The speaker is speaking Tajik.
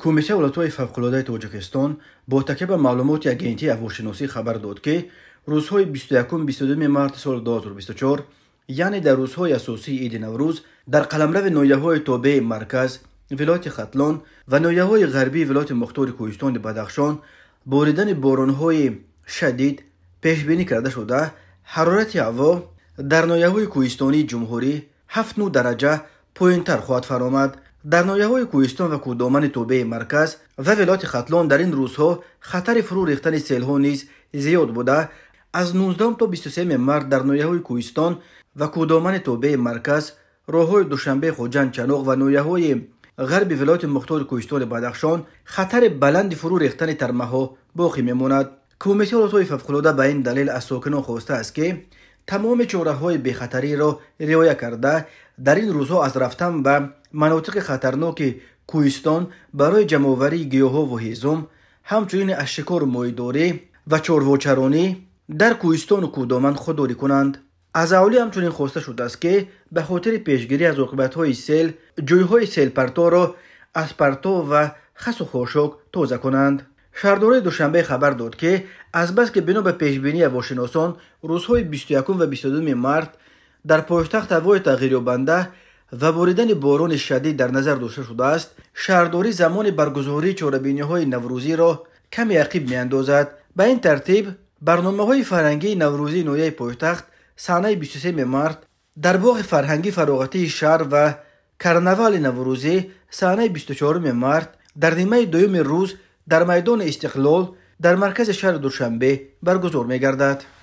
Кумитаи ҳолатҳои фавқулодаи Тоҷикистон бо такя ба маълумоти Агентии ҳавошиносӣ хабар дод, ки рӯзҳои 21-22 марти соли 2024, яъне дар рӯзҳои асосии иди Наврӯз, дар қаламрави ноҳияҳои тобеи марказ, вилояти Хатлон ва ноҳияҳои ғарбии вилояти мухтори Кӯҳистони Бадахшон боридани боронҳои шадид пешбинӣ карда шуда, ҳарорати ҳаво дар ноҳияҳои кӯҳистонии ҷумҳурӣ 7-9 дараҷа поёнтар хоҳад фаромад. Дар ноҳияҳои кӯҳистон ва кӯҳдомани тобеи марказ ва вилояти Хатлон дар ин рӯзҳо хатари фурӯ рехтани селҳо низ зиёд буда, аз 19 то 23 март дар ноҳияҳои кӯҳистон ва кӯҳдомани тобеи марказ, роҳҳои Душанбе, Хуҷанд, Чаноқ ва ноҳияҳои ғарби вилояти мухтори Кӯҳистони Бадахшон хатари баланди фурӯ рехтани тармаҳо боқӣ мемонад. Кумитаи ҳолатҳои фавқулода ба ин далел аз сокинон хостааст, ки тамоми чораҳои бехатариро риоя карда, дар ин рӯзҳо аз рафтан ба манотиқи хатарноки кӯҳистон барои ҷамъоварии гиёҳову ҳезум, ҳамчунин аз шикору моҳидорӣ ва чорвочаронӣ дар кӯҳистону кӯҳдоман худдорӣ кунанд. Аз аҳолӣ ҳамчунин хоста шудааст, ки ба хотири пешгирӣ аз оқибатҳои сел ҷойҳои селпарторо аз партов ва хасу хошок тоза кунанд. Шаҳрдории Душанбе хабар дод, ки азбаски бино ба пешбинии ҳавошиносон рӯзҳои 21 ва 22 март дар пойтахт ҳавои тағйирёбанда ва боридани борони шадид дар назар дошта шудааст, шаҳрдорӣ замони баргузории чорабиниҳои наврӯзиро каме ақиб меандозад. Ба ин тартиб барномаҳои фарҳангии наврӯзии ноҳияи пойтахт санаи 23 март дар боғи фарҳангӣ фароғатии шаҳр ва карнавали наврӯзӣ санаи 24 март дар нимаи дуюми рӯз дар майдони Истиқлол дар маркази шаҳри Душанбе баргузор мегардад.